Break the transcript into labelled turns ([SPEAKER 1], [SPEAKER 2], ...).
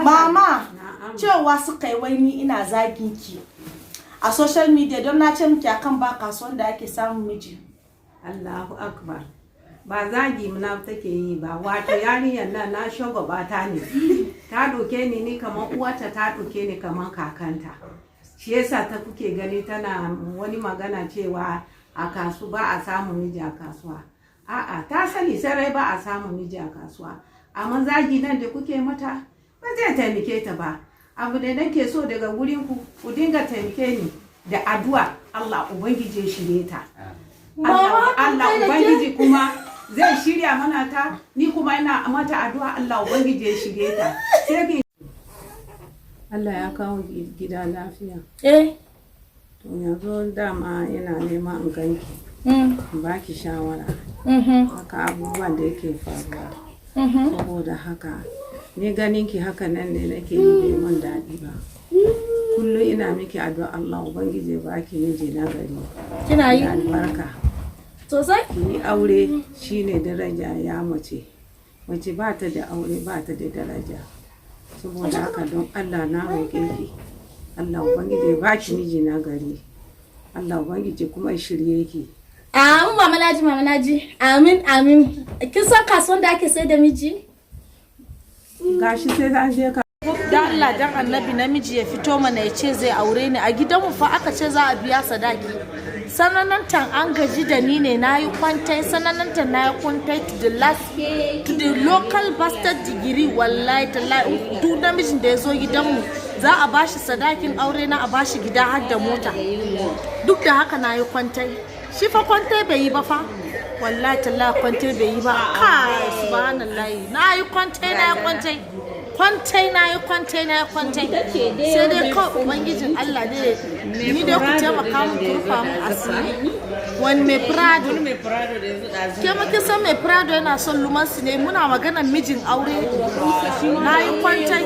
[SPEAKER 1] Mama,
[SPEAKER 2] Na'am.
[SPEAKER 1] cewa suka yi wai ni ina zagin ki a social media don na ce miki akan ba kasuwan da ake samun miji.
[SPEAKER 2] Allahu Akbar. Ba zagi na take yi ba, wato yarinyar nan na shagwabata ne. Ta ɗauke ni kamar uwarta, ta ɗauke ni kamar kakanta. Shi yasa ta kuke gani tana wani magana cewa a kasu ba a samun miji a kasuwa. A'a, ta sani sarai ba a samun miji a kasuwa. Amma zagi nan da kuke mata ba zai taimake ta ba. Abu da nake so daga wurin ku, ku dinga taimake ni da addu'a, Allah Ubangiji ya shirye ta. Allah, Allah Ubangiji kuma zai shirya mana ta, ni kuma ina mata addu'a Allah Ubangiji ya shirye ta. Sai ki Allah ya kawo gida lafiya.
[SPEAKER 1] Eh.
[SPEAKER 2] To, yanzu dama ina neman in ganki, in baki shawara haka abubuwan da yake faruwa. Saboda haka ni ganin ki haka nan ne nake yi bai mun daɗi ba. Kullum ina miki addu'a Allah Ubangiji ya baki miji na gari.
[SPEAKER 1] Kina yi?
[SPEAKER 2] Da albarka.
[SPEAKER 1] Sosai?
[SPEAKER 2] Ki yi aure, shine daraja ya mace. Mace ba ta da aure ba ta da daraja. Saboda haka don Allah na roƙe ki, Allah Ubangiji ya baki miji na gari, Allah Ubangiji kuma ya shirye ki.
[SPEAKER 1] Amin, mama, naji, mama, naji. Amin, amin. Kin san kasuwan da ake sai da miji?
[SPEAKER 2] Gashi sai an je ka.
[SPEAKER 1] Dan Allah dan Annabi, namiji ya fito mana ya ce zai aure ni. A gidanmu fa aka ce za a biya sadaki. Sananantan an gaji da ni ne, na yi kwantai. Sananantan na yi kwantai to the last, to the local bastard degree. Wallahi tallahi, duk namijin da ya zo gidanmu za a bashi sadakin aure na, a bashi gida har da mota. Duk da haka na yi kwantai. Shi fa kwantai bai yi ba fa. Wallahi tallahi, kwantai bai yi ba. Kai, subhanallahi, na yi kwantai, na yi kwantai, kwantai, na yi kwantai, na yi kwantai. Sai dai kawai Ubangijin Allah ne. Ni dai ku taimaka mun, ku rufa mun asiri. Wani mai Prado?
[SPEAKER 3] Mai Prado da yanzu ɗazu.
[SPEAKER 1] Ke ma kin san mai Prado yana son lumansu ne. Muna maganar mijin aure. Na yi kwantai.